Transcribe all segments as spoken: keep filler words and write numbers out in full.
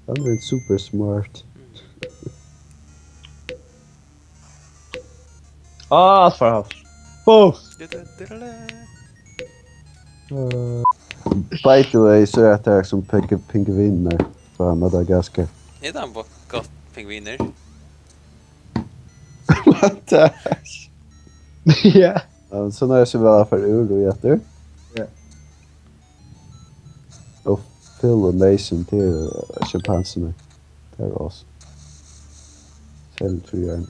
Hann er super smart. Ah, alt for havs. Boom! Uh, by the way, so er tað sum ping-, pingvinir frá Madagaskar. Er tað bo-, gott pingvinir? What the? Ja. Ja, men so er tað sum væl at fara úr og aftur. Ja. Og Phil og Mason, tað eru sjimpansarnir. Tað eru oss. Serliga tríggjarin.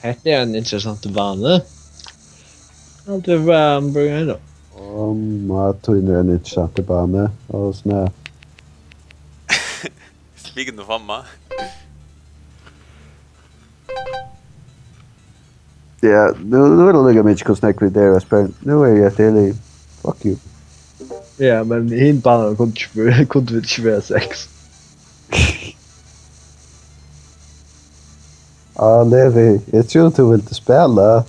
Hetta er ein interessantur bani. Alt er bara ein burger her, tá. Og Martin er ein interessantur bani. Og sånn her. Speaking of amma. Ja, nú, nú er tað líka mikið, hvussu nógv vit eru at spara. Nú eri eg eftir, fuck you. Ja, men hin banan kundi ikki vera, kundi vit ikki vera seks. Ah, Levi, eg trúði, tú vildi spæla.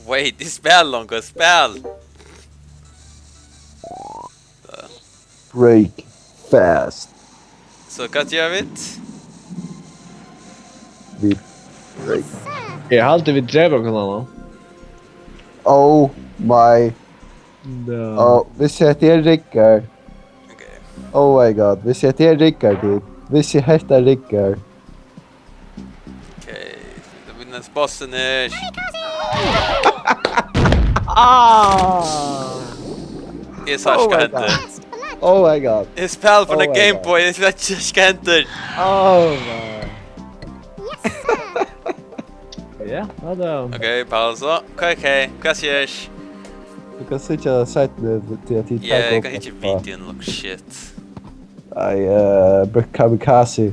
Wait, eg spæli longu, spæl! Break fast. So, hvat gera vit? Vit break. Eg haldi, vit drepa hvønn annan. Oh my. No. Oh, hvis hetta her riggar. Okay. Oh my god, hvis hetta her riggar, dude. Hvis hetta riggar. Okay, so vit eru bossin her. Ah! Eg sá ikki hvat hendi. Oh my god. Eg spæli fyri Game Boy, eg veit ikki hvat hendi. Oh my. Ja, ja, tað. Okay, pausa. Okay, okay. Hvat skjer? Tú kanst síggja seinni, tí at tit taka upp. Yeah, eg kann ikki videoen, look shit. Nei, eh, brúkt kamikaze.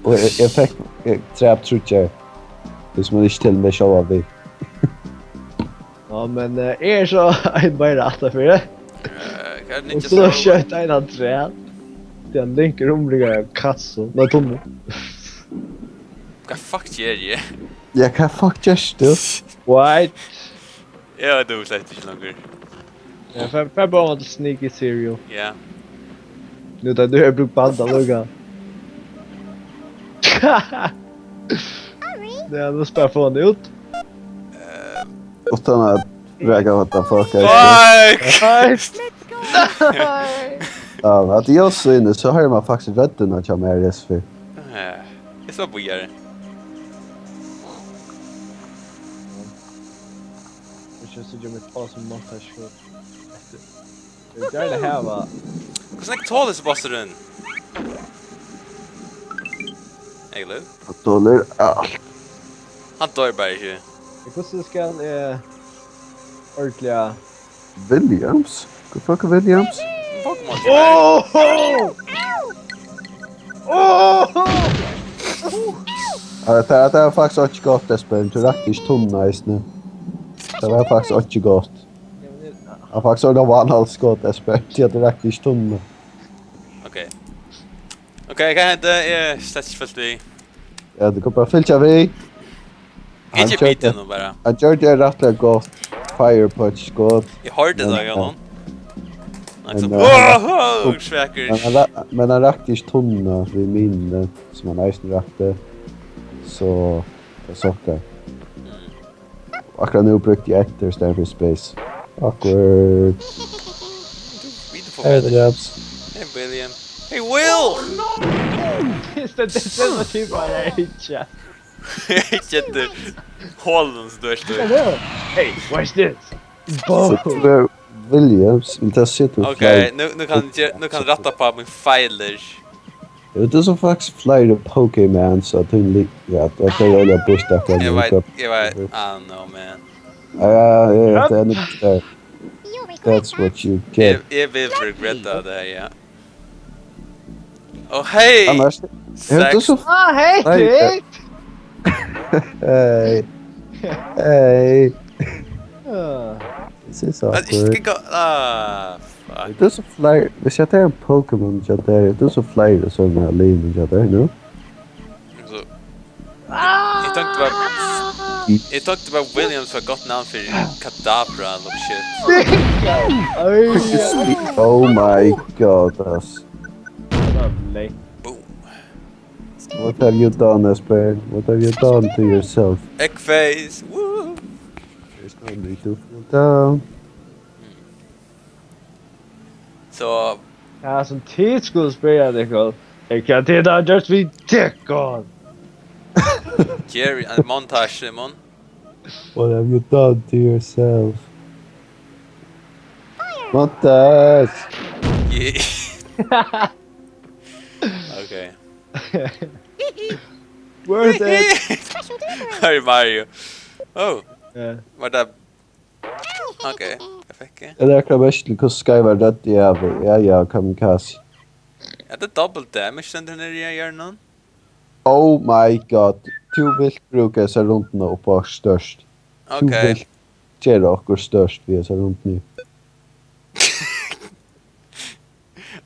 Og eg, eg fekk, eg drap tríggjar. Hvis man ikki telur meg sjálvan við. Ja, men, eh, eg eri so ein meira aftanfyri. Eh, hvat er og ninja so so? Skjøt ein afturat. Tí hann liggur umringaður av kassu. Nei, tunnu. Hvat fuck ger eg? Ja, hvat fuck gert tú? White. Eg dugi slett ikki longur. Ja, far, far bara til Sneaky Serial. Ja. Nú tá tú hevur brúkt band at lukka. Ja, nú spar fáa hann út. Eh. Uttan at raka what the fuck er. Fuck! Fuck! Nei! Ja, at eg også inni, so hoyrir man faktiskt røddina hjá mær, Jesper. Eh, eg sá bíðari. Eg skal síggja mítt awesome montage for eftir. Eg vil gjarna hava. Hvussu nógv tolir hesi bossurin? Egil? Hann tolir alt. Hann doyr bara ikki. Men hvussu skal eg ordiliga Williams? Hvat fuck er Williams? Pokémon. Åh! Åh! Ja, tað, tað var faktiskt ikki gott, Espen. Tú rakti ikki tunnuna eisini. Tað var faktiskt ikki gott. Hann faktiskt orðið var alt skot, Espen. Tí at tú rakti ikki tunnuna. Ok. Ok, hvat hendi? Eg eri slett ikki fylgt við. Ja, tú kanst bara fylgja við. Hann gjørdi, hann gjørdi eitt rættiliga gott fire punch skot. Eg hoyrdi tað hjá honum. Men, eh, hann rakti, men hann ra-, men hann rakti ikki tunnuna við minuni, sum hann eisini rakti. So, tað sokkar. Akkurát nú brúkti eg enter í staðin fyri space. Awkward. Hey, Williams. Hey, William. Hey, Will! Just det, det, det var typ bara, hey, chat. Ikki eftir holunum sum tú ert í. Hey, watch this. Boom. So, tú ert Williams, men tað situr. Ok, fleiri, nú, nú kann eg, nú kann eg rætta upp á mín feilir. Jú, tú so faktiskt fleiri Pokémon, so tú li-, ja, tað er øgiliga býtt akkurát nú. Eg veit, eg veit. I don't know, man. Ja, ja, ja, tað er nokk tað. That's what you get. Eg, eg vil regretta tað, ja. Oh, hey! Annars, hevur tú so... Ah, hey, hey, Jake! Hey. Hey. Ah. This is awkward. Ikki go-, ah, fuck. Hevur tú so fleiri, hvis eg tar ein Pokémon hjá tær, hevur tú so fleiri sovorðnar linir hjá tær nú? So, eg, eg tenkti bara, eg tenkti bara Williams var gott navn fyri Kadabra, look shit. Oj. Oh my god, ass. Lovely. Boom. What have you done, Espen? What have you done to yourself? Eggface. Woo. There's no need to feel down. So, Ja, sum tit skulu spyrja tykkum. Er hvat tit hava gjørt við tykkum? Jerry, ein montage, Simon. What have you done to yourself? Montage! Yeah. Okay. Worth it. Hey Mario. Oh, Ja. Var tað? Okay, eg fekk. Er tað akkurát merkiligt, hvussu skeiva rødd eg havi? Ja, ja, kamikaze. Er tað double damage, den der nere í hjørnet? Oh my god. Tú vilt brúka hesa rundina upp á størst. Tú Okay. Vilt gera okkurt størst við hesa rundini.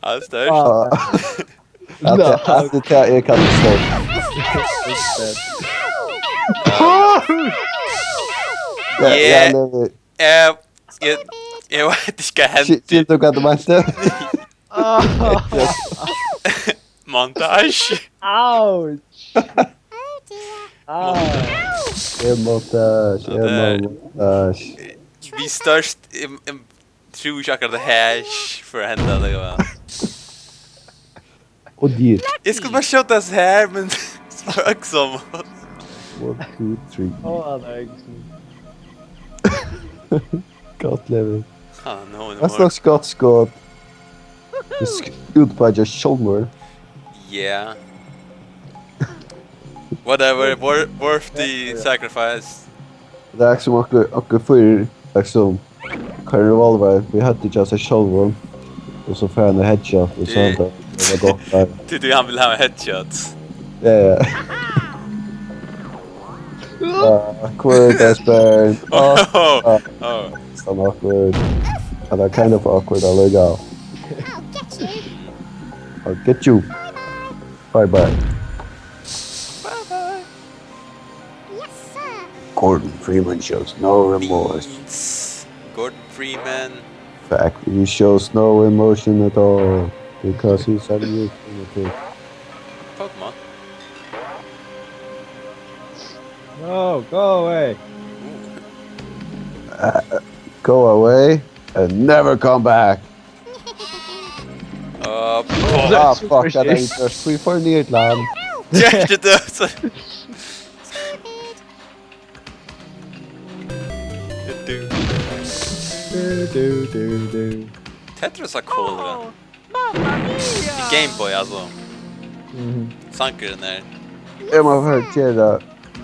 Ja, størst. Ah. At tað, at tað er kanska størst. Ja, Yeah. Ja, Levi. Eh, eg, eg veit ikki hva Skil- hendi. Skilur tú hvat eg meinti? Montage. Ouch. Ouch. Eg mátti, Ja, eg tað er- mátti. Við størst, eg, eg trúi ikki akkurát at hash for at henda, tað var. Og dýr. Eg skal bara skjóta hesa her, men øksom. One, two, three. Ó, hann er eggsom. Gott, Levi. Ah, no, no Hvat more. slags gott skot? Sk- Útbeiggja sjálvmorð. Yeah. Whatever, wor- worth the sacrifice. Tað er sum okkur, okkur fýr, liksom, koyrir revolver, við høvdið hjá sær sjálvum, og so fær hann headshot, og so Eh. henda, tað var gott der. Tí tú hann vil hava headshot. Ja, ja. Ah, awkward, Espen. Ah, Oh, ah, oh. It's awkward. And I kind of awkward, I like out. I'll get you. I'll get you. Bye bye. Yes, sir. Gordon Freeman shows no remorse. Beans. Gordon Freeman. Fact, he shows no emotion at all because he's a new primitive. Pokémon. No, go away. Ooh. Uh, go away and never come back. Uh, Ah, fuck, that ain't just free for Nederland. Get it out. Du, du, du, du. Tetris er cool, ja. Mamma mia! Game Boy, altså. Mhm. Sangurin er. Eg má fara at gera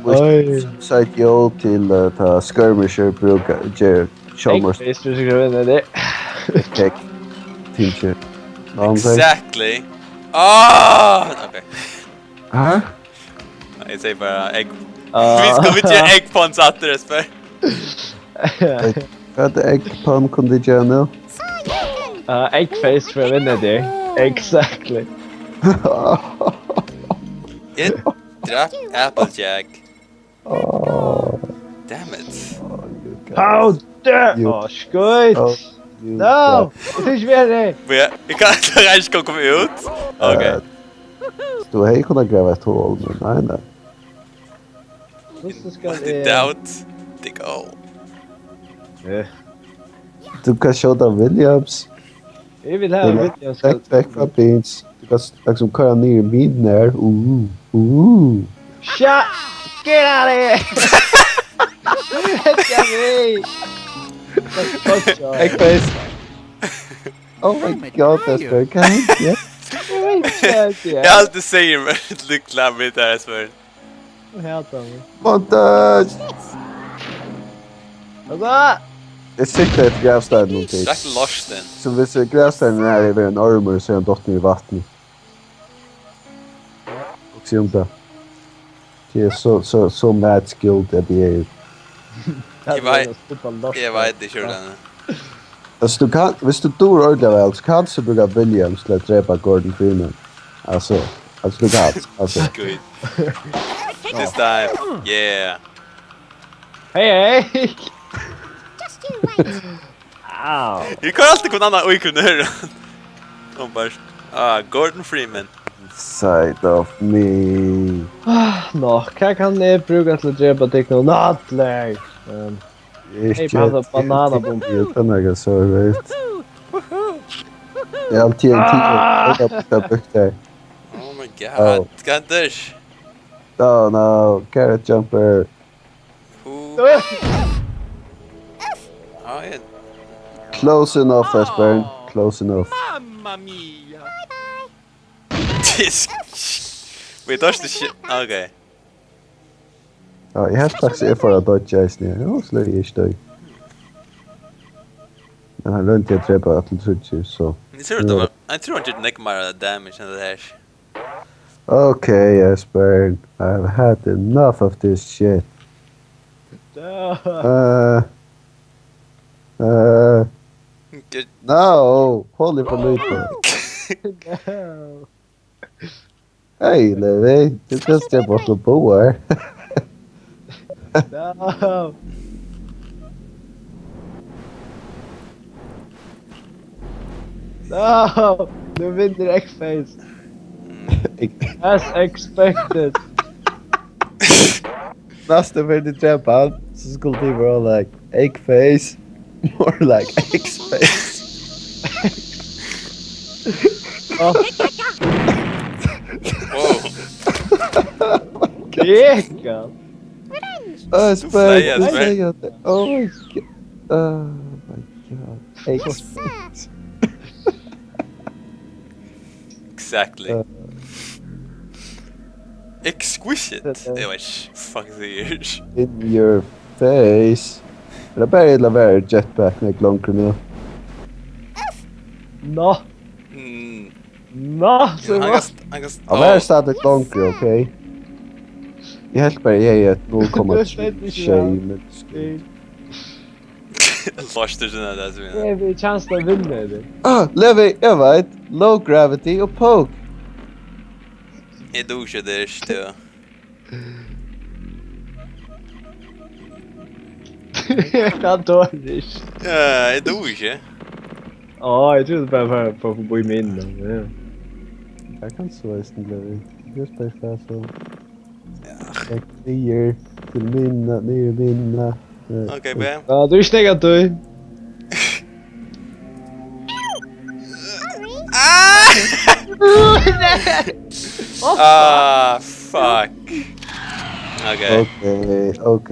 Oi. Side Yo til uh, ta skirmisher brúka ger sjálvmorð Eggface, du skal vinna det. tech teacher. Hva hann sier? Exactly. Ah, okay. Hæ? Eg sigi bara egg. Ah. Vi skal vi til egg puns aftur, eg spør. Hvat er egg pun kunnu tit gera nú? Uh, Eggface for a minute there. Exactly. Eg drap Applejack. Oh, Damn it. How dare! You- Åh, skøyt! Oh, you No! got- Det er ikke mer det! Men jeg, jeg kan jeg kan ikke komme ut. Ok. Eh, Du hevði kunnað grava eitt hol, men nei, nei. Hvordan skal What det in doubt, dig all. Eh, Du kanst skjóta Williams. Jeg vil ha Williams skal Back, back fra Beans. Du kanst liksom køra ned i minen her. Uh, uh. Shot! Get out of here! Get away! Fuck y'all. Eggface. Oh my god, that's very kind. Yeah. Shit, Jeg yeah. har alltid sier meg litt glad med det her, spør. Jeg hater meg. Montage. Altså! Jeg sikter etter gravsteinen til. Drakk lost den. Så hvis gravsteinen er over en orm, så er han dott ned i vannet. Og se om det. Det er så, så, så mad skilled, at det er. Jeg vet, jeg vet ikke hvordan det er. Altså, du kan, hvis du dør ordentligt vel, så kan du bruke Williams til at drepe Gordon Freeman. Altså, altså du kan, altså. Good. This time. Yeah. Hey, hey! Just you wait. Ow. Vi kan alltid kunne annan icon her. Og bare, ah, Gordon Freeman. Side of me. Ah, Nå, hva kann eg bruka til at drepa tykkum allar? Um, Hey, passa bananabombu. Eg kann ikke så vidt. Jeg har T N T. Ah! Jeg har brukt det. Oh my god. Hva hender? Oh no, carrot jumper. Who? Ah, ja. Close enough, Esbern. Close enough. Mamma mia! Tisk. Wait, that's the shit. Okay. Ja, jeg har faktisk jeg for at dodge eisen her. Jo, så er det ikke døy. Men han lønte jeg tre på at trutcher, så. Jeg tror det var, jeg tror han gjorde nekk mer damage enn det her. Okay, Esbern. I've had enough of this shit. Ja. Uh, uh, Good. no, holy polluter. No. Hey, Levi, du kan stå bort og bo her. No. No. Nú vinnur Eggface. As expected. Næsta ferð tú drepa hann, so skuldi tú vera like, Eggface. More like X-Face. Oh, Wow. Kika. Uh, Esbern, du du sier at det. Oh my god. Oh my god. X-Face. Exactly. Uh, Exquisite. Det er Jeg vet ikke. Fuck the years. In your face. Er det bare illa å være jetpack når jeg glonker nå? Nå. Mm. Nå, so Han what? kan, han kan, Han er stadig glonker, ok? Jeg helt bare, jeg er et null komma sjey, men Lars, du skjønner det som jeg Eg vil chance til å vinna det. Ah, Levi, jeg vet. Low gravity og poke. Jeg tror ikke det er stø. Eg kann tøra ikki. Ja, jeg tror ikke. Åh, eg trúði bara for, for, for at bíða meg inn, men ja. Jeg kan så eisen, Levi. Just bare for så. Ja. Jeg klier til minne, nye minne. Eh, Ok, B. Ja, du er ikke negativ. Ah! Ah, fuck. Ok. Ok, ok.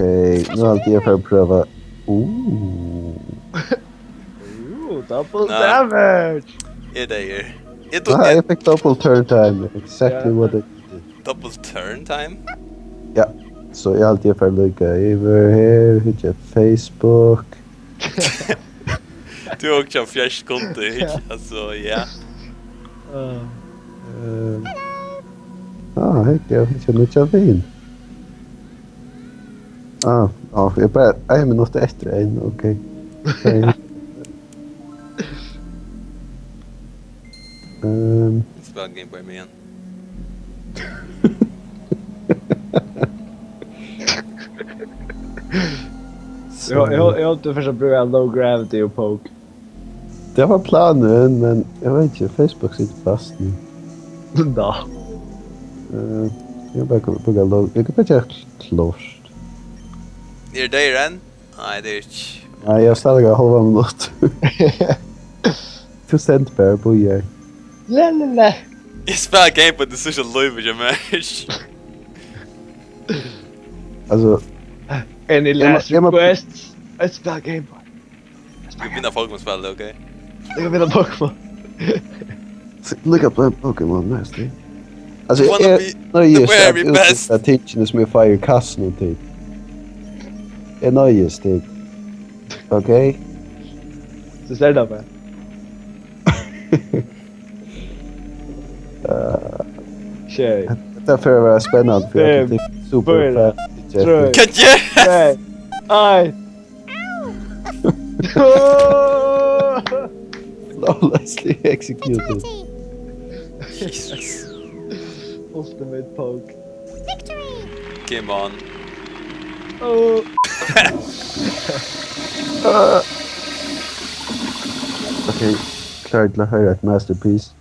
Nå har jeg fått prøve. Uh. Ooh, double Nei. Damage! Jeg dør. Jeg tok Nei, en jeg fikk double turn time. Exactly Ja. What I needed. Double turn time. Ja, så jeg har alltid fått lykke. Over here, hit jeg Facebook. Du har også fjerde sekund, ikke? Altså, ja. Uh, Uh, ah, hei, jeg har ikke nødt til å vinne. Ah, ah, jeg bare, en minutt etter en, ok. Ok. Ehm, Spela Game Boy med igjen. jeg, jeg, jeg håper du først bruker low gravity og poke. Det var planen, men jeg vet ikke, Facebook sitter fast nu. Da. Eh, jeg bare kan bruke low, jeg kan bare gjøre klart. Er det den? Nei, det er ikke. Nei, jeg har stadig halva minutt. Du sendte bare på jeg. La, la, la. Jeg spiller Game Boy, det er så ikke løy, ikke mer. Altså, Any Jeg må- last jeg må- requests? Let's play Game Boy. Du kan vinne Pokémon-spillet, ok? Jeg kan vinne Pokémon. Look up Pokémon Master. Altså, You wanna jeg be er nøyest the very at best. Utnytte tingene som jeg feirer kassen og ting. Jeg er nøyest ting. Ok? Så ser du det. Uh, Tjej. Dette er for å være spennende, for jeg Fem, er super fire, fan. Tre. Hva gjør? Tre. Ai. Flawlessly executed. Jesus. Ultimate poke. Game on. Oh. Ok, klar til å høre et masterpiece.